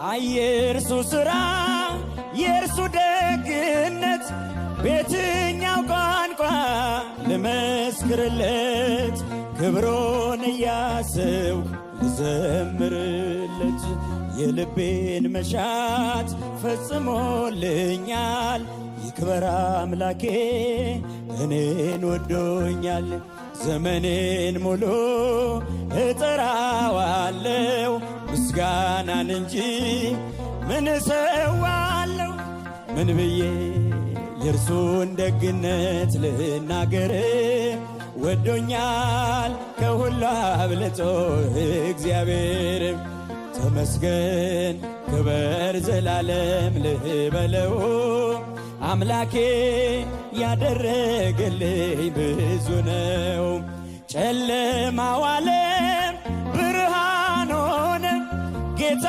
አይ የእርሱ ሥራ፣ የእርሱ ደግነት፣ በየትኛው ቋንቋ ልመስክርለት? ክብሩን እያሰብኩ ልዘምርለት። የልቤን መሻት ፈጽሞልኛል። ይክበር አምላኬ፣ እኔን ወዶኛል። ዘመኔን ሙሉ እጠራዋለው ምስጋናን እንጂ ምን እሰዋለሁ? ምን ብዬ የእርሱን ደግነት ልናገር? ወዶኛል ከሁሉ አብልጦ እግዚአብሔር። ተመስገን፣ ክበር ዘላለም ልበለው። አምላኬ ያደረገልኝ ብዙ ነው። ጨለማው ዓለም ብርሃን ሆነ ጌታ።